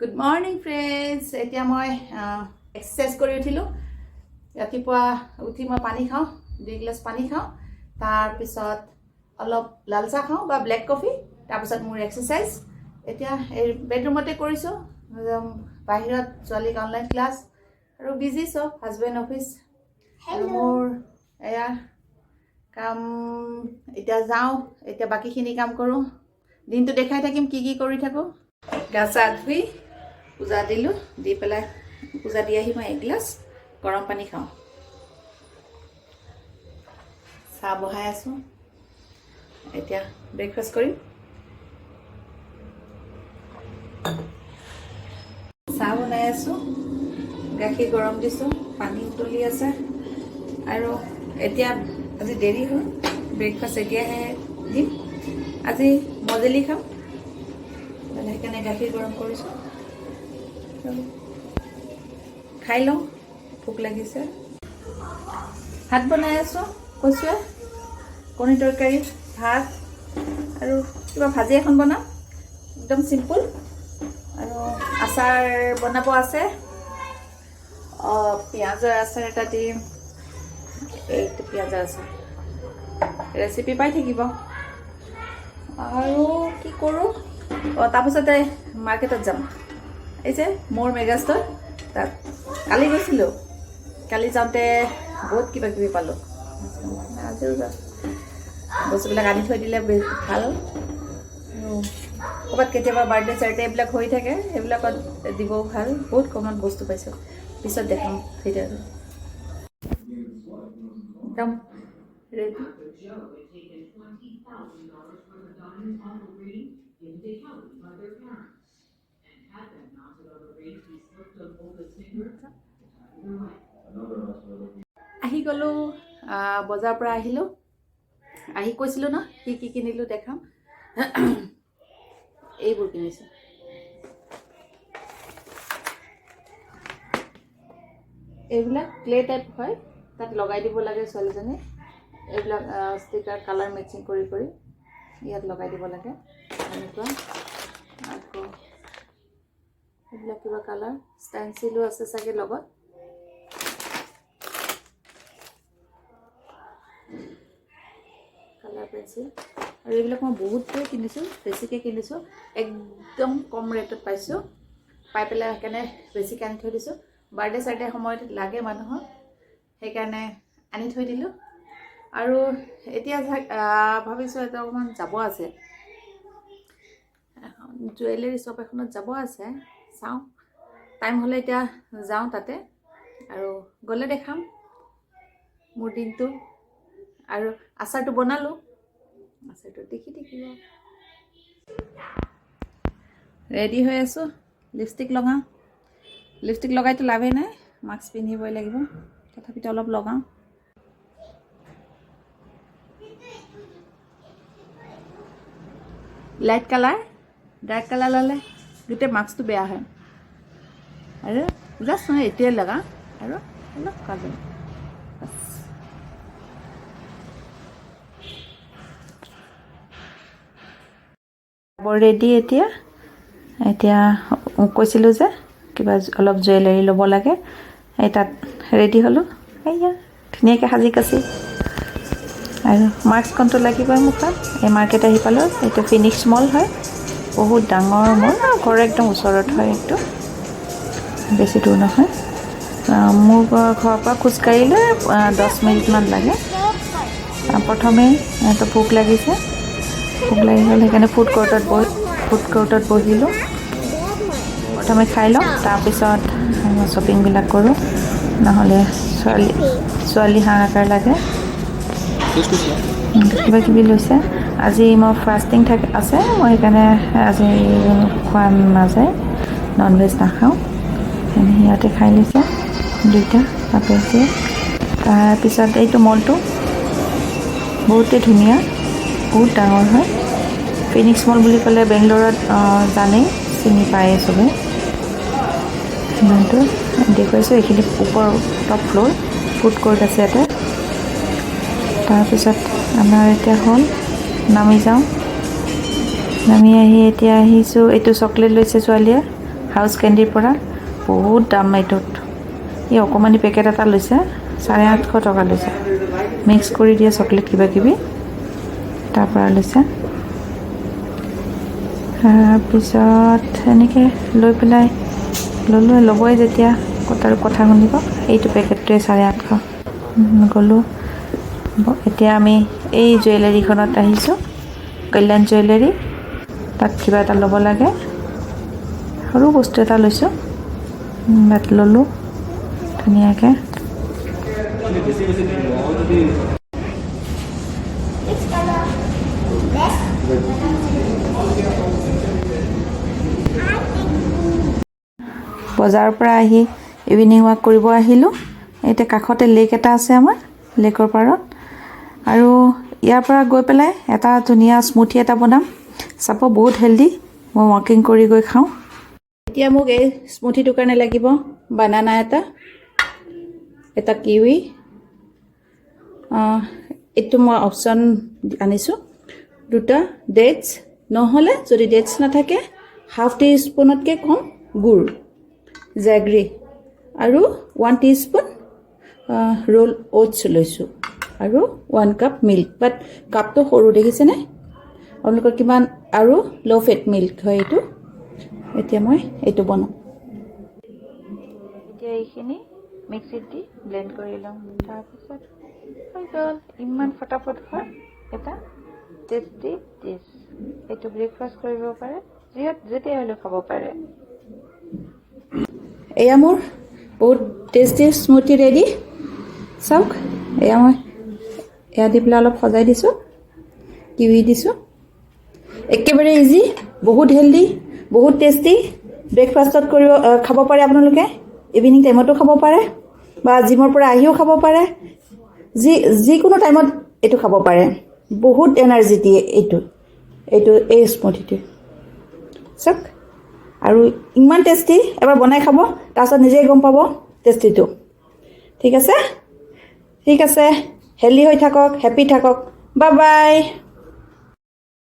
Good morning friends. এতিয়া মই exercise কৰি উঠিলোঁ। ৰাতিপুৱা উঠি মই পানী খাওঁ, 2 গিলাচ পানী খাওঁ, তাৰপিছত অলপ লাল চাহ খাওঁ বা ব্লেক কফি, তাৰপিছত মোৰ এক্সাৰচাইজ। এতিয়া এই বেডৰুমতে কৰিছোঁ। বাহিৰত ছোৱালীক অনলাইন ক্লাছ আৰু বিজি চব, হাজবেণ্ড অফিচ আৰু মোৰ এয়া কাম। এতিয়া যাওঁ, এতিয়া বাকীখিনি কাম কৰোঁ। দিনটো দেখাই থাকিম কি কি কৰি থাকোঁ। গা চা ধুই পূজা দিলোঁ, দি পেলাই পূজা দি আহি মই এগিলাচ গৰম পানী খাওঁ। চাহ বহাই আছোঁ, এতিয়া ব্ৰেকফাষ্ট কৰিম। চাহ বনাই আছোঁ, গাখীৰ গৰম দিছোঁ, পানী উতলি আছে। আৰু এতিয়া আজি দেৰি হ'ল, ব্ৰেকফাষ্ট এতিয়াহে দিম। আজি মজেলি খাম, সেইকাৰণে গাখীৰ গৰম কৰিছোঁ আৰু খাই লওঁ, ভোক লাগিছে। ভাত বনাই আছোঁ, কৈছোৱে, কণী তৰকাৰী, ভাত আৰু কিবা ভাজি এখন বনাম, একদম চিম্পুল। আৰু আচাৰ বনাব আছে। অঁ, পিঁয়াজৰ আচাৰ এটা দিম। এইটো পিঁয়াজৰ আচাৰ ৰেচিপি পাই থাকিব। আৰু কি কৰোঁ? অঁ, তাৰপাছতে মাৰ্কেটত যাম। এই যে মোৰ মেগাষ্টৰ, তাত কালি গৈছিলোঁ। কালি যাওঁতে বহুত কিবা কিবি পালোঁ। আজিও যাম। বস্তুবিলাক আনি থৈ দিলে ভাল আৰু ক'ৰবাত কেতিয়াবা বাৰ্থডে চাৰ্থডে এইবিলাক হৈ থাকে, সেইবিলাকত দিবও ভাল। বহুত কমত বস্তু পাইছোঁ, পিছত দেখাম ভিডিঅ'টো। একদম ready. Joe had taken $20,000 worth of diamonds off a ring given to Kelly by their parents, and had them mounted on a ring he slipped on Olga's finger at the time of their wedding. আহি গ'লোঁ, বজাৰৰ পৰা আহিলোঁ। আহি কৈছিলোঁ ন কি কি কিনিলোঁ দেখাম। এইবোৰ কিনিছোঁ। এইবিলাক ক্লে টাইপ হয়, তাত লগাই দিব লাগে ছোৱালীজনী। এইবিলাক ষ্টিকাৰ কালাৰ মেচিং কৰি কৰি ইয়াত লগাই দিব লাগে এনেকুৱা। আকৌ এইবিলাক কিবা কালাৰ ষ্টেঞ্চিলো আছে চাগে লগত। কালাৰ পেঞ্চিল আৰু এইবিলাক মই বহুতকৈ কিনিছোঁ, বেছিকৈ কিনিছোঁ, একদম কম ৰেটত পাইছোঁ। পাই পেলাই সেইকাৰণে বেছিকৈ আনি থৈ দিছোঁ। বাৰ্থডে চাৰ্থডে সময়ত লাগে মানুহক, সেইকাৰণে আনি থৈ দিলোঁ। আৰু এতিয়া ভাবিছোঁ এটা অকণমান যাব আছে, এখন জুৱেলাৰী শ্বপ এখনত যাব আছে। চাওঁ, টাইম হ'লে এতিয়া যাওঁ তাতে আৰু গ'লে দেখাম মোৰ দিনটো। আৰু আচাৰটো বনালোঁ, আচাৰটো দেখি থাকিব। ৰেডি হৈ আছোঁ, লিপষ্টিক লগাওঁ। লিপষ্টিক লগাইতো লাভেই নাই, মাস্ক পিন্ধিবই লাগিব, তথাপিতো অলপ লগাওঁ। লাইট কালাৰ, ডাৰ্ক কালাৰ ল'লে গোটেই মাস্কটো বেয়া হয়। আৰু জাষ্ট মই এইটোৱে লগাওঁ আৰু অলপ কাজল, বাছ। ৰেডি এতিয়া। এতিয়া কৈছিলোঁ যে কিবা অলপ জুৱেলাৰী ল'ব লাগে, এই তাত ৰেডি হ'লোঁ। এয়া ধুনীয়াকৈ সাজি কাচি আৰু মাস্কখনটো লাগিবই মুখত। এই মাৰ্কেট আহি পালোঁ। এইটো ফিনিক্স মল হয়, বহুত ডাঙৰ মল, ঘৰৰ একদম ওচৰত হয় এইটো, বেছি দূৰ নহয়। মোৰ ঘৰৰ পৰা খোজকাঢ়িলে 10 মিনিটমান লাগে। প্ৰথমে তো ভোক লাগিছে, ভোক লাগি গ'ল, সেইকাৰণে ফুড কোৰ্টত বহিলোঁ। প্ৰথমে খাই লওঁ, তাৰপিছত শ্বপিংবিলাক কৰোঁ, নহ'লে ছোৱালী ছোৱালী হাহাকাৰ লাগে। কিবা কিবি লৈছে। আজি মই ফাষ্টিং থাক আছে মই, সেইকাৰণে আজি খোৱা নাযায়, নন ভেজ নাখাওঁ। সেইকাৰণে সিহঁতে খাই লৈছে দুইটা বাপেকে। তাৰপিছত এইটো মলটো বহুতেই ধুনীয়া, বহুত ডাঙৰ হয়। ফিনিক্স মল বুলি ক'লে বেংগলোৰত জানেই, চিনি পায়ে চবে। সিমানটো দেখুৱাইছোঁ। এইখিনি ওপৰ টপ ফ্ল'ৰ, ফুড কোৰ্ট আছে ইয়াতে। তাৰপিছত আমাৰ এতিয়া হ'ল, নামি যাওঁ। নামি আহি এতিয়া আহিছোঁ। এইটো চকলেট লৈছে ছোৱালীয়ে। হাউচ কেণ্ডিৰ পৰা। বহুত দাম এইটোত। এই অকণমানি পেকেট এটা লৈছে, 850 টকা লৈছে। মিক্স কৰি দিয়ে চকলেট কিবা কিবি, তাৰ পৰা লৈছে। তাৰপিছত এনেকৈ লৈ পেলাই ল'লোঁ। ল'বই যেতিয়া, ক'ত আৰু কথা শুনিব? এইটো পেকেটটোৱে 850। গ'লোঁ। এতিয়া আমি এই জুৱেলাৰীখনত আহিছোঁ, কল্যাণ জুৱেলাৰী। তাত কিবা এটা ল'ব লাগে। সৰু বস্তু এটা লৈছোঁ, তাত ল'লোঁ ধুনীয়াকৈ। বেছি বেছি দিব যদি। Which color? Red? I think blue. বজাৰৰ পৰা আহি ইভিনিং ৱাক কৰিব আহিলোঁ। এতিয়া কাষতে লেক এটা আছে আমাৰ, লেকৰ পাৰত। আৰু ইয়াৰ পৰা গৈ পেলাই এটা ধুনীয়া স্মুথি এটা বনাম, চাব, বহুত হেল্ডি। মই ৱাকিং কৰি গৈ খাওঁ। এতিয়া মোক এই স্মুথিটোৰ কাৰণে লাগিব বানানা এটা, এটা কিউই। এইটো মই অপশ্যন আনিছোঁ, দুটা ডেটছ, নহ'লে যদি ডেটছ নাথাকে হাফ টি স্পুনতকৈ কম গুড়, জেগৰি আৰু 1 টি স্পুন ৰ'ল অ'টছ লৈছোঁ আৰু 1 কাপ মিল্ক। বাট কাপটো সৰু, দেখিছেনে আপোনালোকৰ কিমান? আৰু ল' ফেট মিল্ক হয় এইটো। এতিয়া মই এইটো বনাম। এতিয়া এইখিনি মিক্সিত দি ব্লেণ্ড কৰি ল'ম, তাৰপিছত হৈ গ'ল। ইমান ফটাফট হয় এটা টেষ্টি ডিছ। এইটো ব্ৰেকফাষ্ট কৰিব পাৰে, যিহত যেতিয়া হ'লেও খাব পাৰে। এয়া মোৰ বহুত টেষ্টি স্মুথি ৰেডি। চাওক, এয়া মই এয়া দি পেলাই অলপ সজাই দিছোঁ, কিউই দিছোঁ। একেবাৰে ইজি, বহুত হেল্ডি, বহুত টেষ্টি। ব্ৰেকফাষ্টত কৰিব খাব পাৰে আপোনালোকে, ইভিনিং টাইমতো খাব পাৰে বা জিমৰ পৰা আহিও খাব পাৰে। যিকোনো টাইমত এইটো খাব পাৰে। বহুত এনাৰ্জি দিয়ে এইটো এইটো এই স্মুথিটোৱে। চাওক, আৰু ইমান টেষ্টি। এবাৰ বনাই খাব, তাৰপাছত নিজেই গম পাব টেষ্টিটো। ঠিক আছে, ঠিক আছে। হেল্ডি হৈ থাকক, হেপ্পী থাকক। Bye bye.